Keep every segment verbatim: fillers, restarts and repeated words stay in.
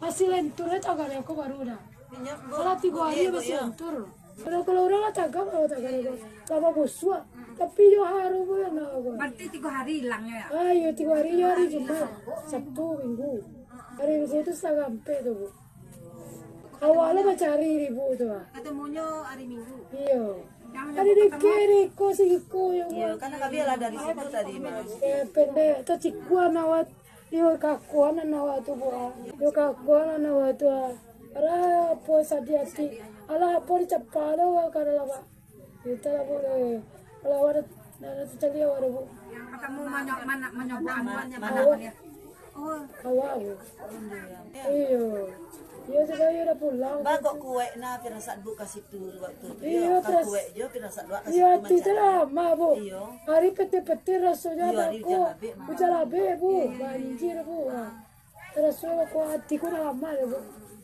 Masih lentur, eh, tagak ko baru dah. Alah tigo hari masih lentur. Kalau, kalau urang lah tagak, kalau tagak ko. Lama busuak. Tapi yo haru pun nak ko. Berarti tigo hari hilang ya? Ah, iyo, tigo hari yo, hari Jumat, Sabtu, Minggu. Hari Minggu tu satangah ampek tu, Bu. Awak lah mancari ibu tu lah. Katamunyo hari Minggu. Iyo. Jangan Ada lupa dikit, iko siko yo. Iyo, kan kami lah dari situ tadi, Mas. Eh, pendek. Tacikuan awak. Iyo, kakuan anak awak tu, Bu. Iyo, kakuan anak awak tu, ah. Alah, apo sadiah ati. Alah, apo dicapa lo ka dalam, Pak. Kita lah, Bu, eh. Kalau awak dah, dah, dah tacaliak awak dah, Bu. Katamu manyo-, mana, manyobukan, Bu. Awak. Awak, Bu. Iyo. Iyo, sudah iyo dah pulang. Ba, kok kuek nah, pirasaan Bu ka situ waktu tu. Iyo, Ka piras-, kuek jo, pirasaan Bu ka iyo, situ ati tu mancari. Lama, Bu. Iyo. Hari petir-petir rasonyo Iyo, ado hari ko. Hujan labek, mah. Hujan labek, Bu. Banjir, Bu. Ah. Taraso ko ati ko dah lama dah, Bu.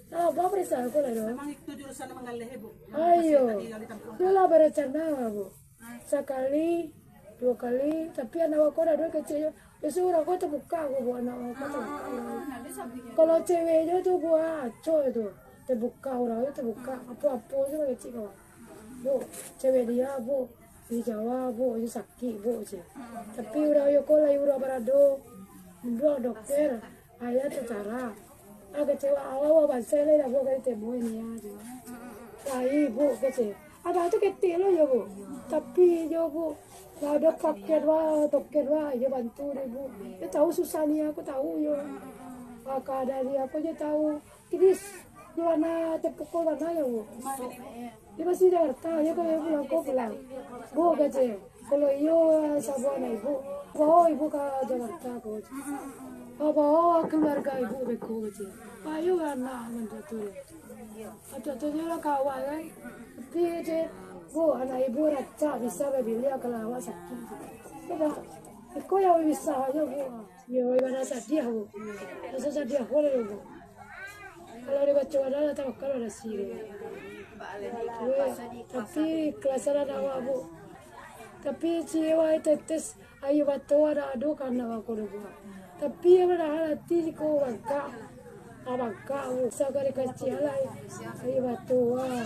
Dah lama perasaan ko lah, doh. Memang itu jurusan yang manggaleh, Bu. Ayo. Memang pasti tadi yang ditempuh. Itulah berencana, Bu. Sakali, duo kali, tapi anak awak ko dah duo kecek jo. Biaso urang ko tabuka ko, Bu, anak awak ko tabuka. Kalau cewek jo tu, Bu, ah, acok tu. Tabuka urang tu, tabuka. Apo-apo tu kecek ko. Bu, cewek dia, Bu, di Jawa, Bu, iyo sakik, Bu, cek. Tapi urang iyo ko lai urang barado. Buek dokter, ayah tu cara. Ah, kecewa awak, awak bantuak lai lah, Bu, kali temu ini ya, cek. Lai, Bu, kecek. Abah tu ketek lo yo, Bu. Tapi iyo, Bu, lah ado paket wa, toket wa, iyo bantu dek, Bu. Iyo tahu susah ni, aku tahu yo. Ah, keadaan ni aku je tahu. Ini di mana, tepukul mana yo, Bu? Di masih Jakarta, yo kalau pulang ko pulang. Bu, kecek. Kalau iyo, sabuah anak ibu, bawa ibu ka Jakarta ko. Bawa keluarga ibu beko, kecek. Ayo anak mantua tu. Mantua tu lah kawan kan. Tapi, kecek, Bu, anak ibu rancak bisa babilia kalau awak sakik. Sudah. Iko yang bisa aja, Bu. Yo, ibarat sadiah, Bu. Raso sadiah ko lah, Bu. Kalau dibaco ado lah tawakal lah si. Weh, tapi kalasan anak awak, Bu. Tapi ciek wai tetes aia bato ado, ado ka anak awak ko doh, Bu. Tapi iyo, padahal ati ko bagak. Ah, bagak, Bu. Sagari kacik lah aia bato, ah.